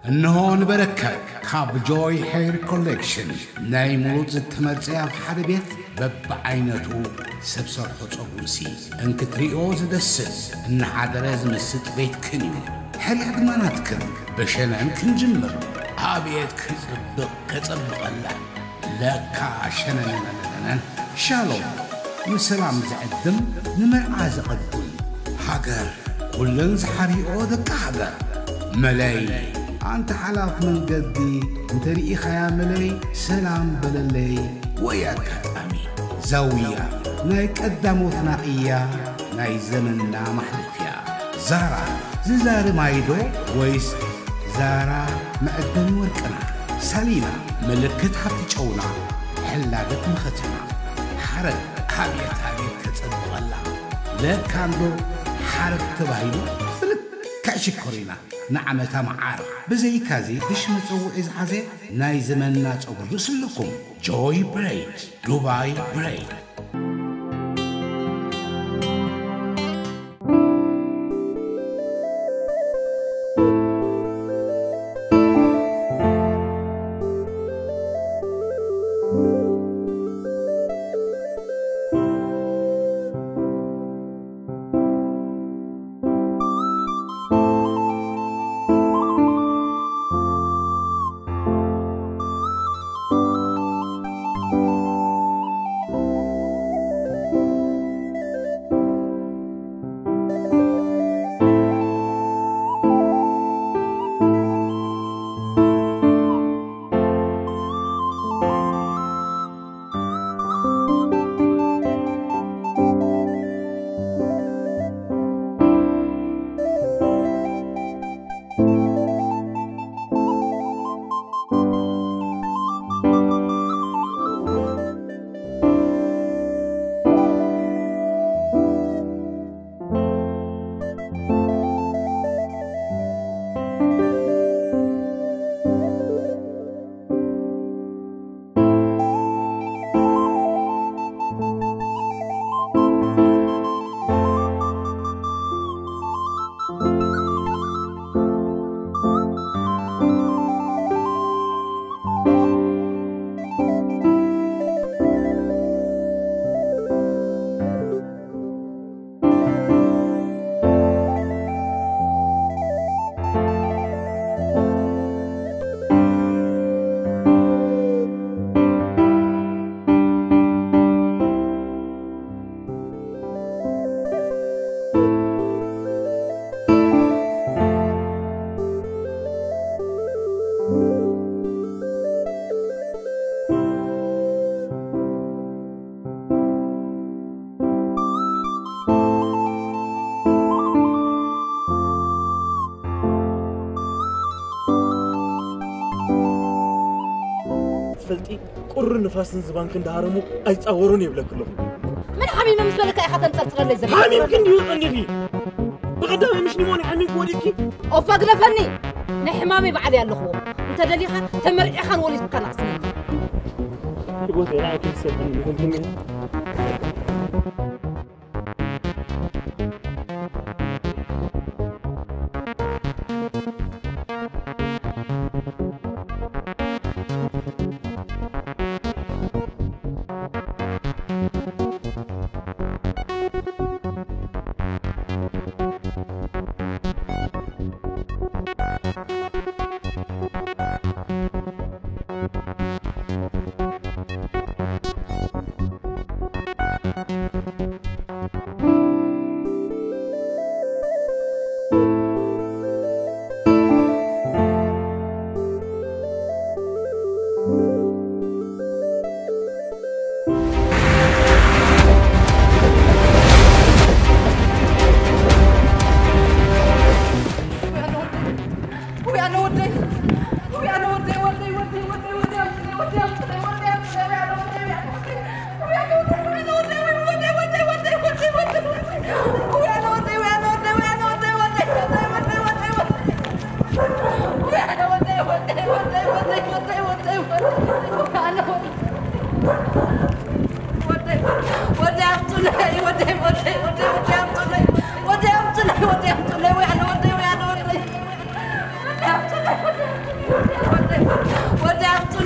እንሆ ንበረከት ካብ ጆይ ሄር ኮሌክሽን ናይ ምሩፅ ዝተመርፀ ኣብ ሓደ ቤት በብዓይነቱ ሰብ ሰርሖ ፀጉርሲ እንክትሪኦ ዝደስስ እናሓደረ ዝምስጥ ቤትክን እዩ። ሕርያ ድማ ናትክን። ብሸነን ክንጅምር። ኣቤት ክፅብቕ ከፀብቐላ። ለካ ሸነነነነነን። ሻሎም ንሰላም ዝዕድም ንመርዓ ዘቐድም ሃገር ኩለን ዝሓርኦ ደቂ ሃገር መለይ ኣንተ ሓላፍ መንገዲ እንተርኢኻያ መለይ ሰላም በለለይ ወይ ኣጋጣሚ ዛውያ ናይ ቀዳሞትና ቅያ ናይ ዘመንና ማሕለፍያ ዛራ ዝዛሪ ማይዶ ወይስ ዛራ መዕደኒ ወርቅና ሳሊና ምልክት ሃብቲ ጨውና ሕላገት መኸተና ሓረግ ኣብየት ኣብየት ከጸብቐላ ለካ እንዶ ሓረግ ተባሂሉ ብልክዕ ሽኮሪና ንዓመታ መዓር ብዘይካዚ ብሽ መጸውዒ ዝሓዘ ናይ ዘመንና ጸጉሪ ርእስልኩም ጆይ ብሬድ ዱባይ ብሬድ ትፈልጢ ቁሪ ንፋስን ዝባንክ እንዳሃረሙ ኣይፃወሩን የብለክ ኣለኹ። መን ሓሚመ ምስ በለካ ኢኻ ተንፀርፅረለይ ዘለኻ? ሓሚምኪ እንዲዩ ቀኒኺ። ብቐዳማይ ምሽ ኒሞንያ ሓሚምኪ ወዲቕኪ። ኦፋ ግደፈኒ። ናይ ሕማመይ ባዕለይ ኣለኽዎ። እንተደሊኻ ተመርዒኻን ወሊድካን ኣቕስነኒ። ህይወት ራእይ ክንሰብን ይኹንኩም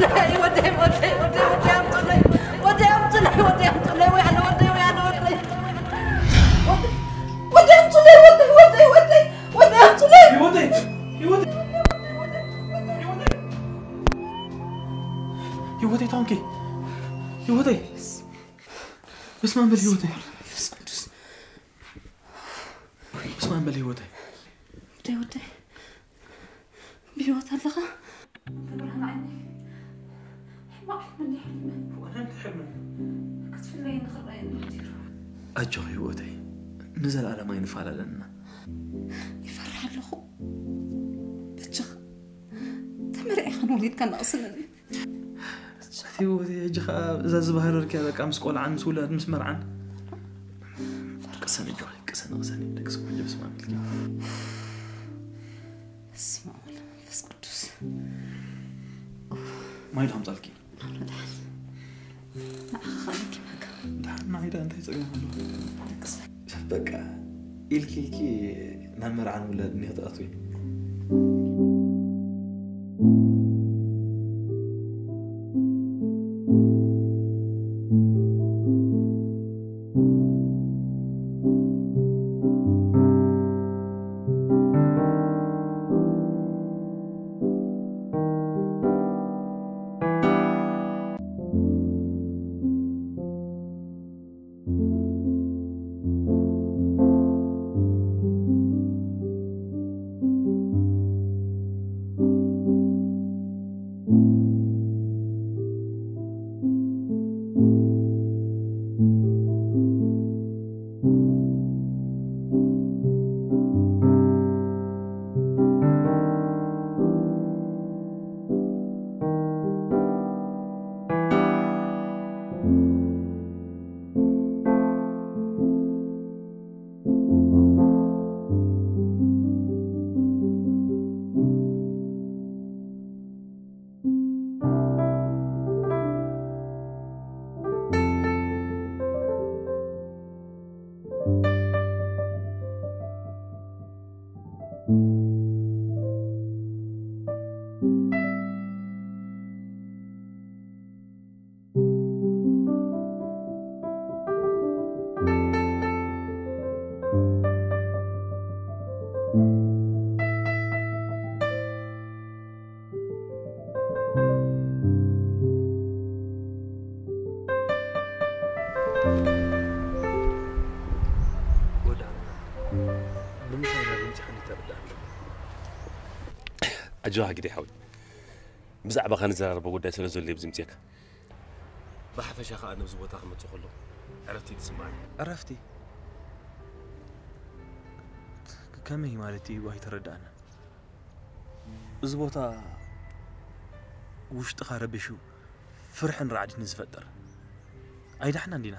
ወደይ፣ ወደይ፣ ወደይ፣ ወደይ ኣምጡለይ። ወደይ ኣምጡለይ፣ ወደይ ኣምጡለይ፣ ወይ ኣነ ወደይ፣ ወይ ኣነ ወደይ። ወደይ፣ ወደይ ኣምጡለይ፣ ወደይ፣ ወደይ፣ ወደይ፣ ወደይ ኣምጡለይ። ህይወተይ፣ ህይወተይ፣ ህይወተይ፣ ታንኪ፣ ህይወተይ። በስመ ኣብ በል ህይወተይ። መንፈስ ቅዱስ። በስመ ኣብ በል ህይወተይ። ወደይ፣ ወደይ። ብህይወት ኣለኻ? ብርሃን ዓይነይ። ሕማቕ ሕልሚ እንዲ ሕልመ። ዋላ እንዲ ሕልመ። ክትፍለየኒ ክረኣየኒ ሓዲሩ። ኣጆኺ ህይወተይ። ንዘለኣለም ኣይንፈላለን ኢና። ይፈርሕ ኣለኹ። በጃኻ። ተመርዒኻን ወሊድካን ኣቕስነኒ። ኣቲ ህይወተይ፣ ሕጂ ኸኣ እዛ ዝበሃለልኪ እያ፣ በቃ ምስ ቆልዓን ምስ ውላድ ምስ መርዓን። ቅሰኒ ኣጆኺ፣ ቅሰኒ፣ ቅሰኒ። ደቂ ሰብ ቆንጆ፣ በስመ ኣብ ኢልኪ። በስመ ኣብ ወወልድ ወመንፈስ ቅዱስ። ማይ ዶ ከምጻልኪ? ኣሎ፣ ደሓን። ንዓኻ ኸኣ ለኪመካ። ደሓን፣ ንዓይ ደኣ እንታይ ጸገም ኣለዎ? ደቂ ሰብ። በቃ፣ ኢልኪ ኢልኪ ናብ መርዓን ውላድን ኢኺ ትኣትዊ። ወዳእና። ንምንታይ ናብ ምጽሓኒ ተረዳእኒ? ኣጆኻ ግደይ ሓወይ። ብዛዕባኻ ንዘራረቦ ጉዳይ ስለ ዘሎ እዩ ኣብዚ ምጽኤካ። ብሓፈሻ ከኣ ነብዚ ቦታ ክመጽእ ከለኹ ዕረፍቲ እዩ ዝስምዓኒ። ዕረፍቲ? ከመይ ማለት እዩ? ኣይተረዳእናን። እዚ ቦታ ውሽጥኻ ረቢሹ ፍርሕን ራዕድን ዝፈጥር። ኣይዳሕና እንዲና?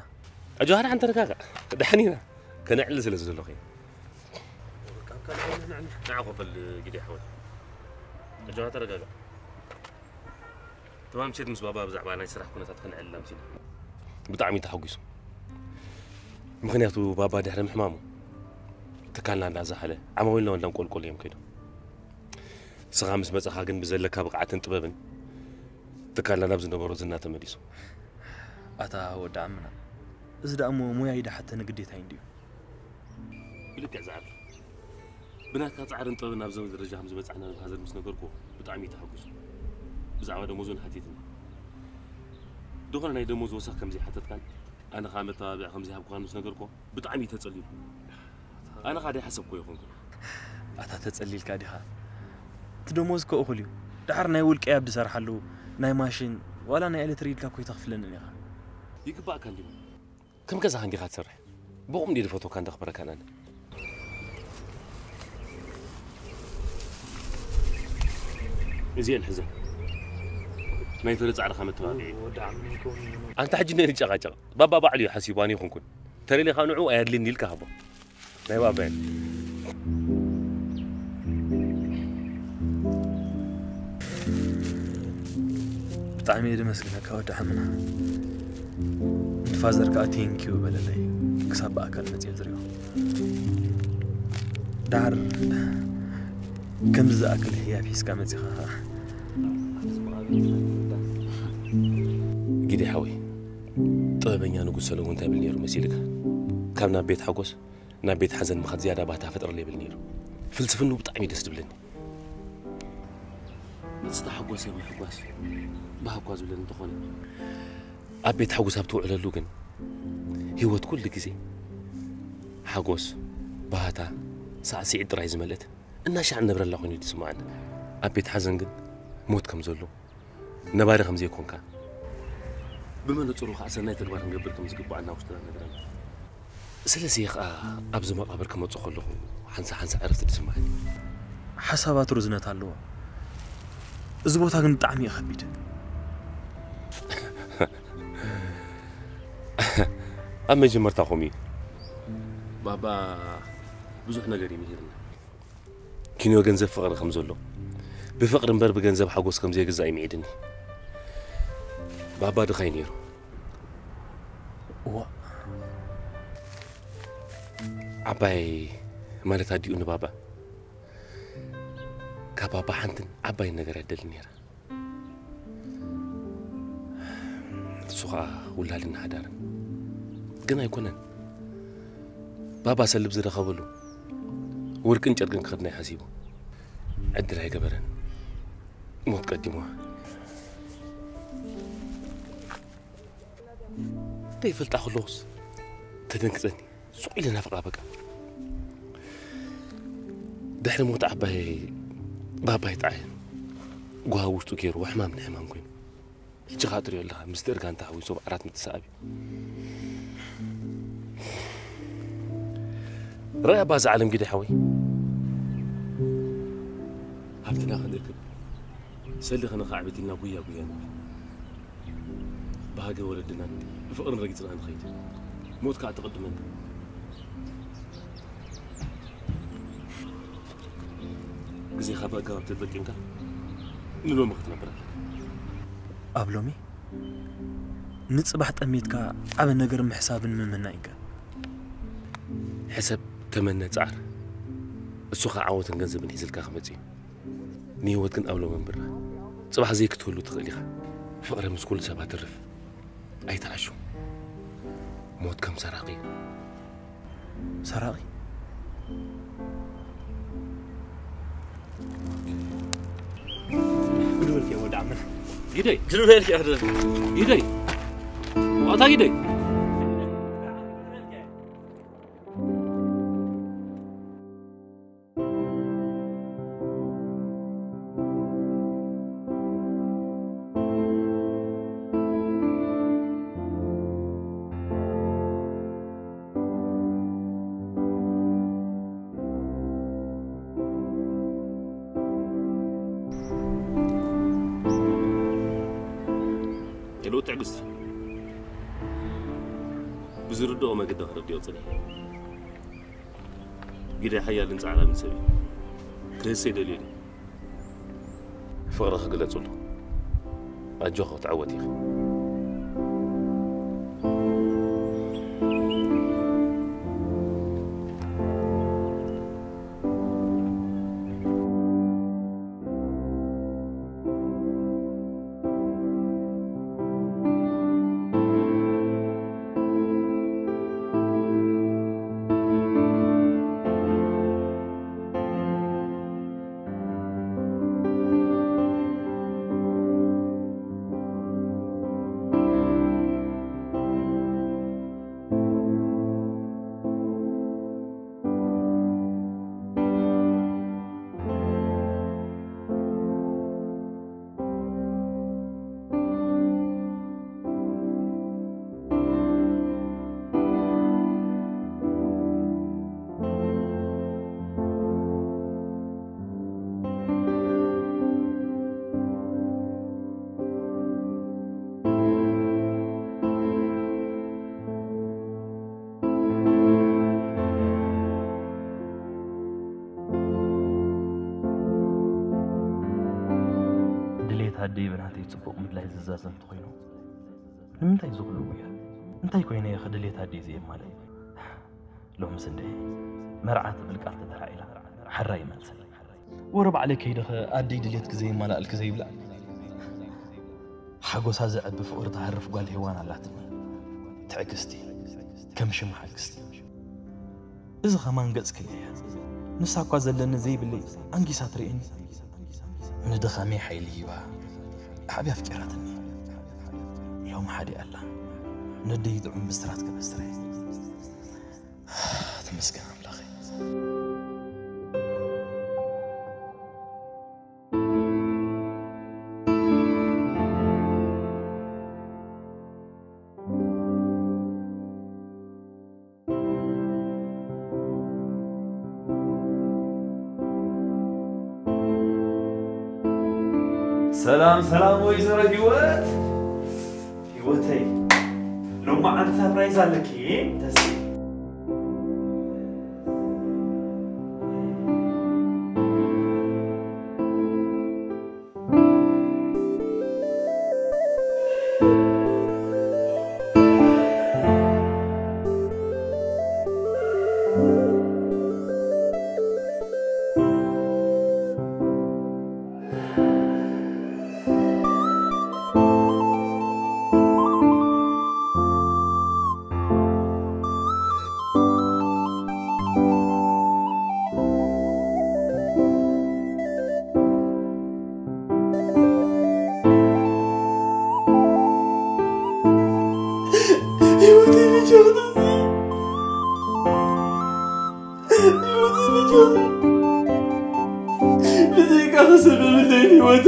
ኣጆኻ ደሓን ተረጋጋእ። ደሓን ኢና። ከነዕልል ስለ ዘለኹ ኢና። ንዓ ኮፈል ግዲ ሓወይ። ኣጆኻ ተረጋጋእ። ትማሊ ምሸት ምስ ባባ ብዛዕባ ናይ ስራሕ ኩነታት ከነዕልል ኣምሲና። ብጣዕሚ ተሓጒሱ። ምኽንያቱ ባባ ድሕሪ ምሕማሙ ትካልና እንዳዛሓለ ዓማዊልና እውን እንዳንቆልቆሉ እዮም ከይዶም። ንስኻ ምስ መጻኻ ግን ብዘለካ ብቕዓትን ጥበብን ትካልና ናብ ዝነበሮ ዝና ተመሊሱ። ኣታ ወዲ ዓምና፣ እዚ ደኣ እሞ ሞያ እዩ ደሓተኒ ግዴታ እዩ እንድዩ። ብልክዕ ዝዓቢ። ብናትካ ጻዕርን ጥበብን ናብዚ ደረጃ ከም ዝበጻሕና ንፋዘር ምስ ነገርኩዎ ብጣዕሚ እዩ ተሓጒሱ። ብዛዕባ ደሞዝ እውን ሓቲትኒ። ዝኾነ ናይ ደሞዝ ወሰኽ ከም ዘይሓተትካን ኣነ ኸኣ መተባብዒ ከም ዘይሃብኩኻን ምስ ነገርኩዎ ብጣዕሚ እዩ ተጸሊሉ። ኣነ ኸኣ ደይሓሰብኩዎ ኣይኮንኩን። ኣታ ተጸሊልካ ዲኻ? እቲ ደሞዝ እኮ እኹል እዩ። ደሓር ናይ ውልቀይ ኣብ ዝሰርሓሉ ናይ ማሽን ዋላ ናይ ኤሌክትሪክ ኢልካ እኮ ኣይተኽፍለንን ኢኻ። ይግባእካ እንድዩ። ከም ገዛኻ እንዲኻ ትሰርሕ። ብቑም ድየ ዝፈትወካን ዘኽብረካን ኣነ። እዚኤን ሕዘን። ናይ ፍረ ጻዕርኻ መተባብዒ። ወዲ ዓመይ ከውን እዩ። ኣንታ ሕጂ ነን ይጨቓጨቕ። ባባ ባዕሉ እዩ ሓሲቡ፣ ኣነ ይኹንኩን። ተደሊኻ ንዕኡ ኣየድልይን ኢልካ ሃቦ። ናይ ባባ እየን። ብጣዕሚ እየ ደመስግነካ ወዲ ዓምና። ንፋዘር ከኣ ቴንኪዩ በለለይ፣ ክሳብ ብኣካል መጽየ ዝሪኦ። ደሓር ከምዚ ዝኣክል ህያብ ሒዝካ መጺኻ ኸኣ። ግዲ ሓወይ፣ ጥበበኛ ንጉስ ሰለሙን እንታይ ብል ነይሩ መሲልካ? ካብ ናብ ቤት ሓጎስ ናብ ቤት ሓዘን ምኻድ ዝያዳ ባህታ ፈጥረለ ይብል ነይሩ። ፍልስፍንኡ ብጣዕሚ ደስ ዝብለኒ። ንስታ ሓጎስ ምሕጓስ ባህኳ ዝብለኒ እንተኾነ፣ ኣብ ቤት ሓጎስ ኣብ ትውዕለሉ ግን ህይወት ኩሉ ግዜ ሓጎስ፣ ባህታ፣ ሳዕስዒት ጥራይ ዝመልእት እናሻዕ ንነብረላ ኮይኑ እዩ ዝስምዓኒ። ኣብ ቤት ሓዘን ግን ሞት ከም ዘሎ፣ ነባሪ ከም ዘይኮንካ፣ ብመነጽሩ ከዓ ሰናይ ተግባር ክንገብር ከም ዝግባኣና ውሽጥና ነግረና። ስለዚ እየ ከዓ ኣብዚ መቓብር ክመጽእ ከለኹ ሓንሳ ሓንሳ ዕረፍቲ ዝስምዓኒ። ሓሳባት ርዝነት ኣለዎ። እዚ ቦታ ግን ብጣዕሚ እዩ ከቢድ። ኣብ መጀመርታ ከምኡ እዩ። ባባ ብዙሕ ነገር እዩ ምሂርና። ኪንዮ ገንዘብ ፍቕሪ ከም ዘሎ፣ ብፍቕሪ እምበር ብገንዘብ ሓጎስ ከም ዘይግዛእ ይምዒድኒ። ባባ ድኻ እዩ ነይሩ። እዋ። ዓባይ ማለት ኣዲኡ ንባባ፣ ካብ ባባ ሓንትን ዓባይን ነገር እያ ትደሊ ነይራ። እሱ ኸዓ ውላድን ሓዳርን። ግን ኣይኮነን። ባባ ሰልብ ዝረኸበሉ ወርቅን ጨርቅን ክኸድና እዩ ሓሲቡ። ዕድል ኣይገበረን። ሞት ቀዲሞ። ዘይፈልጣ ከለኹስ ተደንግጸኒ። ሱቕ ኢለ ናፍቓ በቃ። ድሕሪ ሞት ዓባይ ባባይ ጥዓይ ጓሃ ውሽጡ ገይርዎ ሕማም ንሕማም ኮይኑ። ሕጂ ኸኣ ትሪኦ ኣለኻ፣ ምስቲ እርጋን ተሓዊሱ ኣብ ዓራት ምትሰኣብ እዩ። ርኣይ ኣባ፣ እዛ ዓለም ግደ ሓወይ፣ ሃብትና ክንእክብ፣ ሰሊ ከነኻዕብት ኢልና ጉያ ጉያ ንብል። ብሃገር ወለድናን ብፍቕርን ረጊጽና ንኸይድ። ሞት ከኣ ትቕድመና። ግዜኻ ብኣገባብ ተጠቂምካ ንሎሚ ክትነብር ኣለካ። ኣብ ሎሚ ንጽባሕ ጠሚትካ ዓቢ ነገር ምሕሳብን ምምናይን ከ? ሕሰብ፣ ተመነ፣ ጻዕር። እሱ ኸኣ ዓወትን ገንዘብን ሒዝልካ ክመጽእ እዩ። ንህይወት ግን ኣብ ሎሚ እንብራ። ጽባሕ ዘይክትህሉ ትኽእል ኢኻ። ፍቕሪ ምስ ኩሉ ሰብ ኣትርፍ። ኣይትዓሹ። ሞት ከም ሰራቒ እዩ። ሰራቒ? ግዱ በልክ ወዲ ዓመና። ግደይ። ግዱ በልክ ወዲ። ግደይ። ዋታ ግደይ። ሄሎ ትዕግስቲ፣ ብዝርድኦ መገዲ ከረድኦ ጽኒሐ። ግደ ሓያልን ጻዕራምን ሰብ እዩ። ክህሰ ይደልዮ ድዩ? ፍቕሪ ክግለጽሉ። ኣጆኻ ክትዕወት ኢኻ። ድሌት ኣደይ ብናተይ ጽቡቕ ምድላይ ዝዛዘም እንተኾይኑ፣ ንምንታይ እዚ ኩሉ ጉያ? እንታይ ኮይነ እየ ከ ድሌት ኣደይ ዘየማልእ? ሎምስ እንደ መርዓ ትብል ቃል ተተራዒላ፣ ሓራ ይመልሰለይ። ወረ ባዕለይ ከይደ ኸ ኣደይ ድሌትኪ ዘየማላእልኪ ዘይብላ? ሓጎሳ ዘዕቢ ፍቕሪ ተሃርፍ ጓል ሄዋን ኣላትኒ። ትዕግስቲ፣ ከም ሽም ሓግስቲ። እዚ ኸማን ገጽ ክልኤ እያ። ንሳ እኳ ዘለኒ ዘይብለይ ኣንጊሳ ትርእየኒ። ንድኻመይ ሓይሊ ሂባ፣ ኣዕብያ ኣፍቂራትኒ። ሎም ሓዲኣ ኣላ። ነደይ ጥዑም ብስራት ከበስረ። ተመስገን ኣምላኸይ። ሰላም ሰላም ወይዘሮ ህይወት፣ ህይወተይ፣ ሎማዓንቲ ሳፕራይዝ ኣለኪ። ተስፋ ብዘይካ ሰበብ ህይወት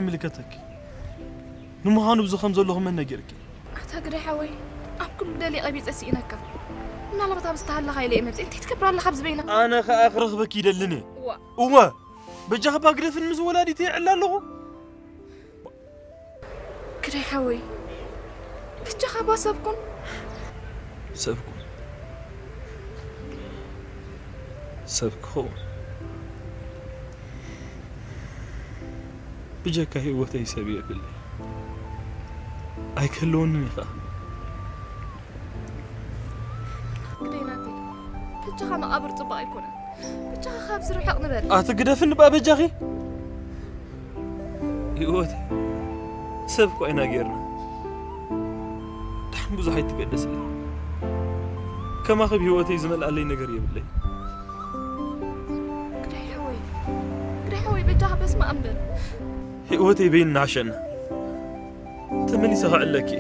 ይምልከተኪ። ንምዃኑ ብዚ ከም ዘለኹ መን ነጊርኪ? ኣታ ግዳይ ሓወይ፣ ኣብ ኩሉ ደልየ ቀቢጸ ስኢነካ። ምናልባት ኣብዚ ተሃለኻ ኢለ እየ መጽእ። እንታይ ትገብር ኣለኻ ኣብዚ በይና? ኣነ ኸኣ ክረኽበኪ ይደልን እየ። እዋ። እወ፣ በጃኻ እባ ግደፍኒ፣ ምስ ወላዲተይ ይዕላ ኣለኹ። ግዳይ ሓወይ፣ በጃኻ እባ ሰብ ኩን። ሰብ ኩን። ሰብ ክኸውን። ብጀካ ህይወተይ ሰብ የብለይ። ኣይክህልወንን እዩ ኸኣ። ግደይ ናተይ፣ በጃኻ መቓብር ጽቡቕ ኣይኮነን። በጃኻ ካብዚ ርሕቕ ንበል። ኣቲ ግደፍኒ በኣ በጃኺ። ህይወት ሰብ እኳ ኢና ጌርና። ደሓን ብዙሕ ኣይትገደስለይ። ከማኺ ብህይወተይ ዝመልኣለይ ነገር የብለይ። ግዳይ ሓወይ፣ ግዳይ ሓወይ በጃኻ በስመ ኣብ በል። ህይወተይ በይን ንዓሸና። ተመሊሰ ኸዕለኪ።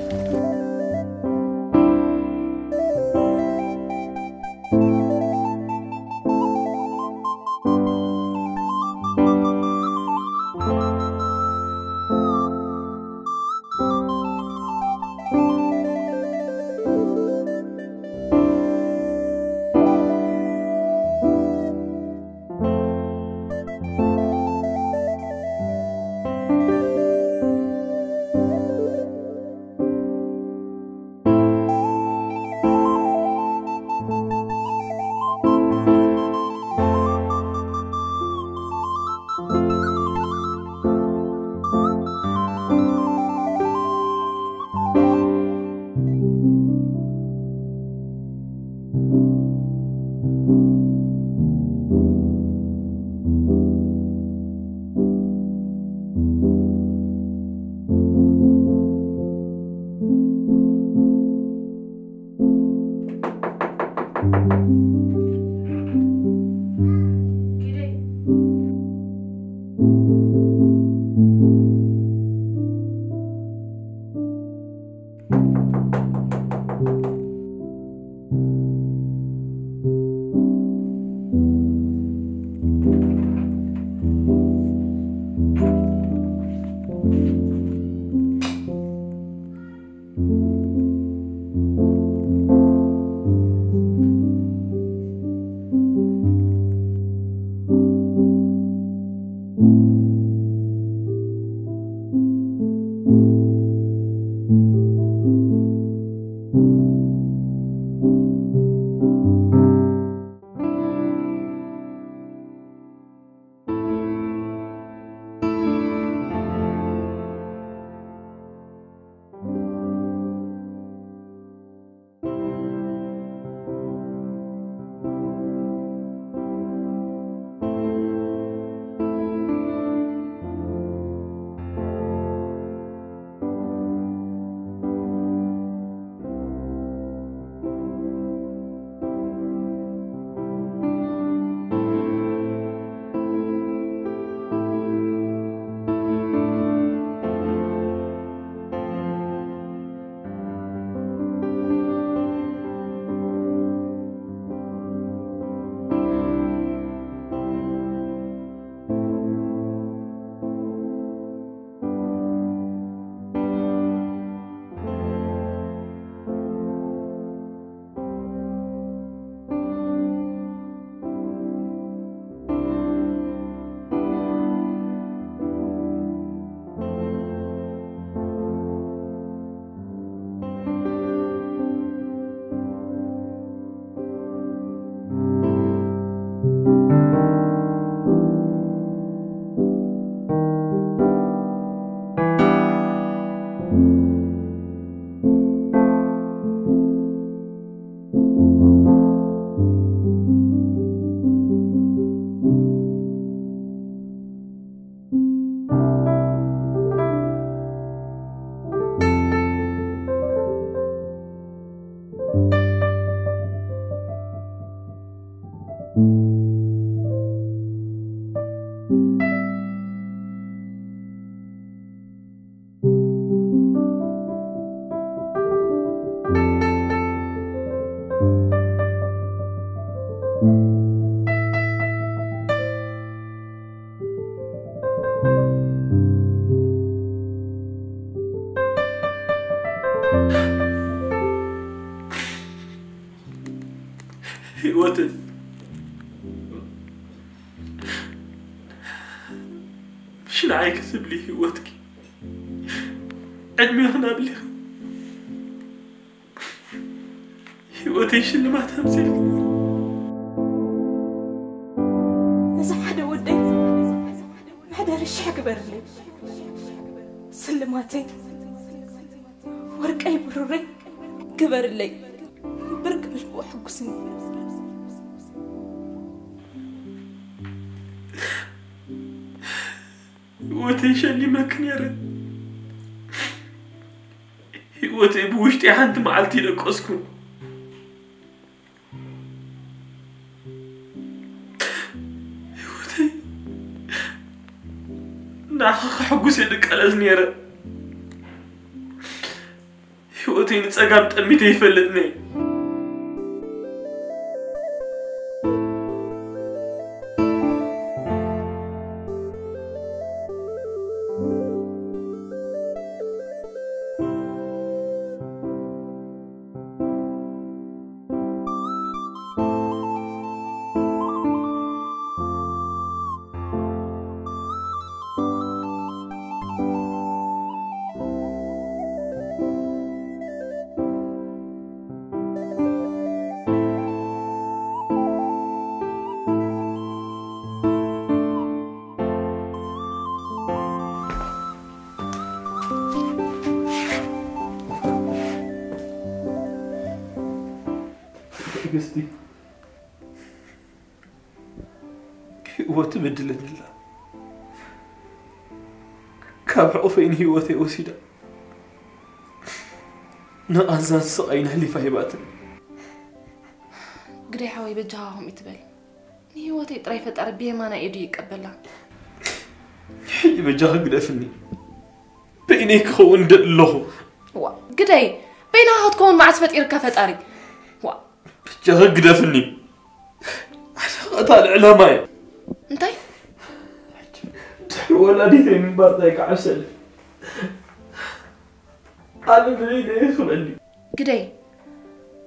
ህይወትን ሽንዓይ ክትብሊ ህይወትኪ ዕድሜኽን ኣብሊኺ ህይወተይ ሽልማት ኣምፂልኪ። እዚ ሓደ ወደይ መሕደሪ ሽሕ ግበርለይ። ስልማተይ ወርቀይ ብሩረይ ግበርለይ። ብርቅ ብልክኡ ሕጉስኒ። ህይወተይ ሸሊመኪ ነይረ። ህይወተይ ብውሽጢ ሓንቲ መዓልቲ ይደቀስኩ። ህይወተይ ንዓኻ ከሕጉስ እየ ድቃለስ ነይረ። ህይወተይ ንጸጋም ጠሚተ ይፈልጥኒ። ትዕግስቲ ህይወት ትበድለኒ ኣላ። ካብ ሕቑፈይ ንህይወተይ ወሲዳ ንቓንዛን ስቓይን ኣሕሊፋ ሂባትኒ። ግደይ ሓወይ በጃኻ ከምኡ ትበል። ንህይወተይ ጥራይ ፈጣሪ ብየማናይ ኢዱ ይቀበላ። ሕጂ በጃኺ ግደፍኒ። በይነይ ክኸውን ደሊ ኣለኹ። ዋ ግደይ በይናኻ ክትከውን መዓስ ፈጢርካ ፈጣሪ? ዋ በጃኺ ግደፍኒ። ኣሽኸታ ዕላማ እየ። እንታይ? ድሕሪ ወላዲተይ ምንባር እንታይ ክዓብሰለይ? ኣነ ንበይነይ ክኽበኒ። ግደይ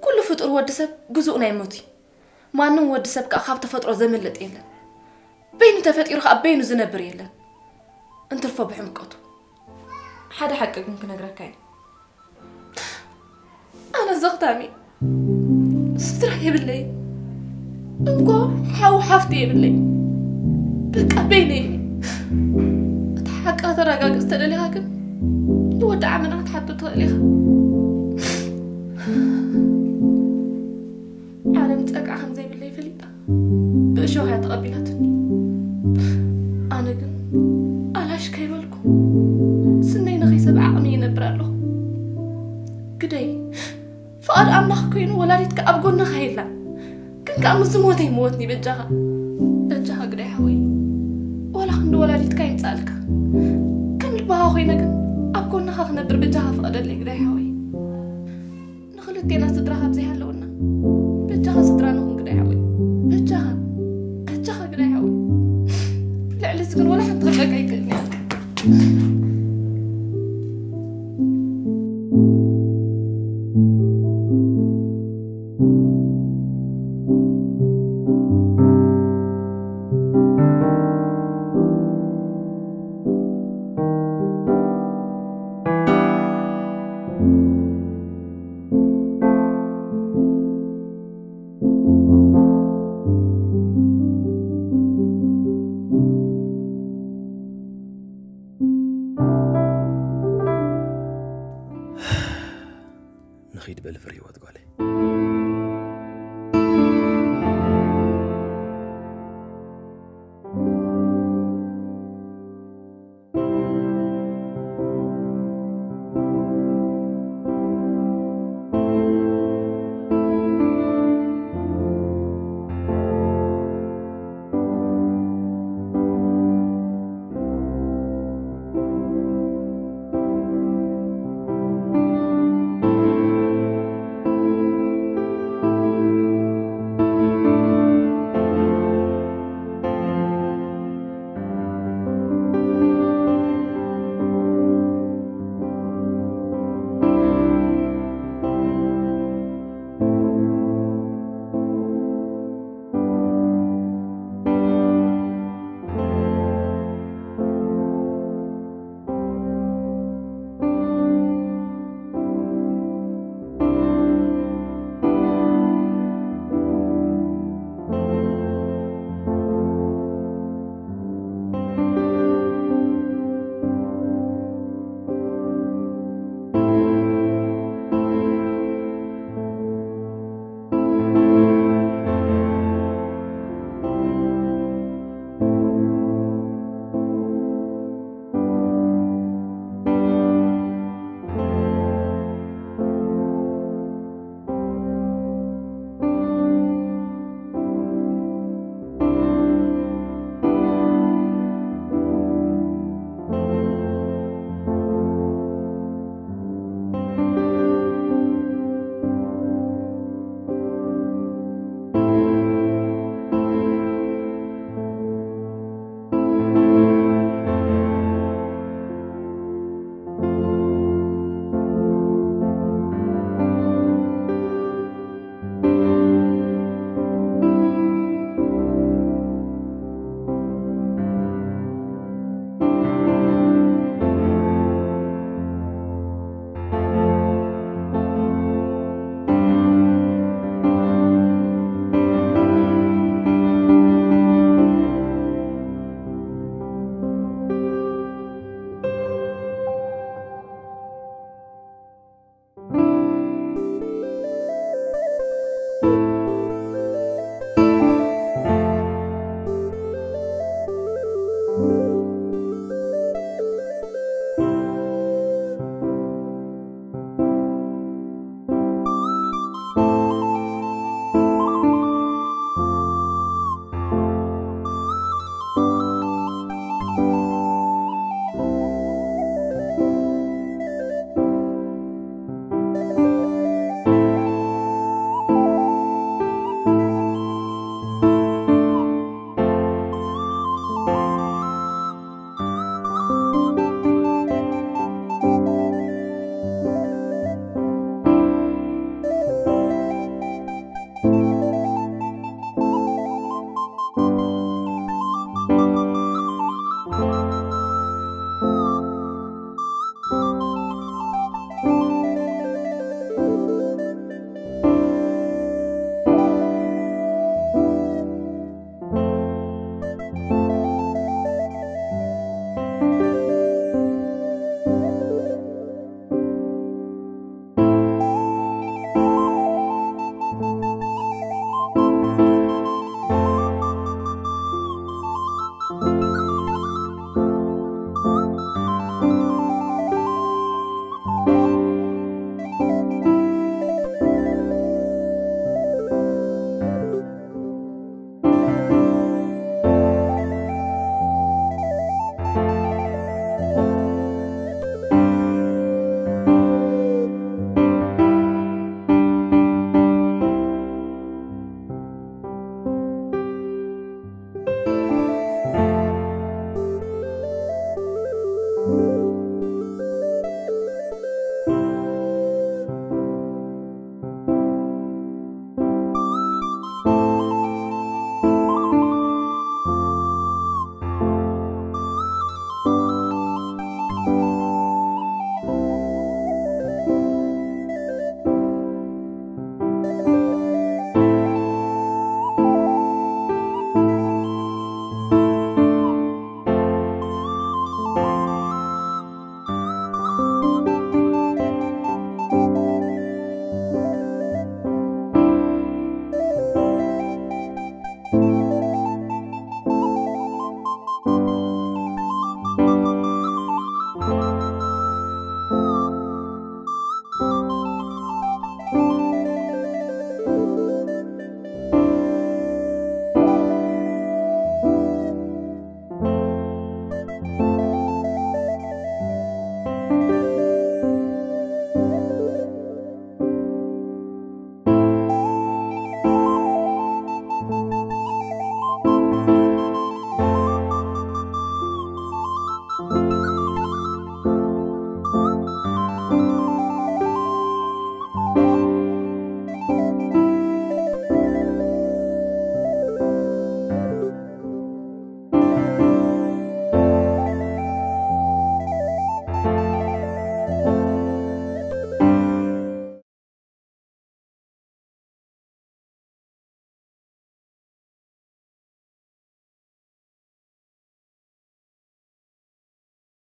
ኩሉ ፍጡር ወዲ ሰብ ግዙእ ናይ ሞት እዩ። ማንም ወዲ ሰብ ከኣ ካብ ተፈጥሮ ዘምልጥ የለን። በይኑ ተፈጢሩ ከኣ በይኑ ዝነብር የለን። እንትርፎ ብሕምቀቱ። ሓደ ሓቂ ግን ክነግረካ እየ። ኣነ ዘኽታሚ ስድራ የብለይ። እንኮ ሓው ሓፍቲ የብለይ። በቃ በይነይ። እቲ ሓቂ ከተረጋግጽ ተደሊኻ ግን ንወዲ ዓመና ክትሓቶ ትኽእል ኢኻ። ዓለም ጸግዓ ከም ዘይብለይ ፈሊጣ ብእሾኽ እያ ተቐቢላትኒ። ኣነ ግን ኣላሽ ከይበልኩ ስነይ ነኸይሰብ ዓቕሚ ይነብር ኣለኹ። ግደይ ፍቓድ ኣምላኽ ኮይኑ ወላዲትካ ኣብ ጎንኻ የላን። ግን ከኣ ምስ ዝሞተ ይመወትኒ በጃኻ። በጃኻ ግደይ ሓወይ። ዋላ ክንዲ ወላዲትካ ይምጻልካ። ከም ልባኻ ኮይነ ግን ኣብ ጎንኻ ክነብር በጃኻ ፍቐደለይ ግደይ ሓወይ። ንኽልቴና ስድራ ካብ ዘይሃለውና በጃኻ ስድራ ንኹን ግዳይ ሓወይ። በጃኻ በጃኻ ግዳይ ሓወይ። ልዕሊ እዚ ግን ወላ ሓንቲ ክብለካ ይክእል እየ። ንኺድ በሊ ፍርሂወት ጓለይ።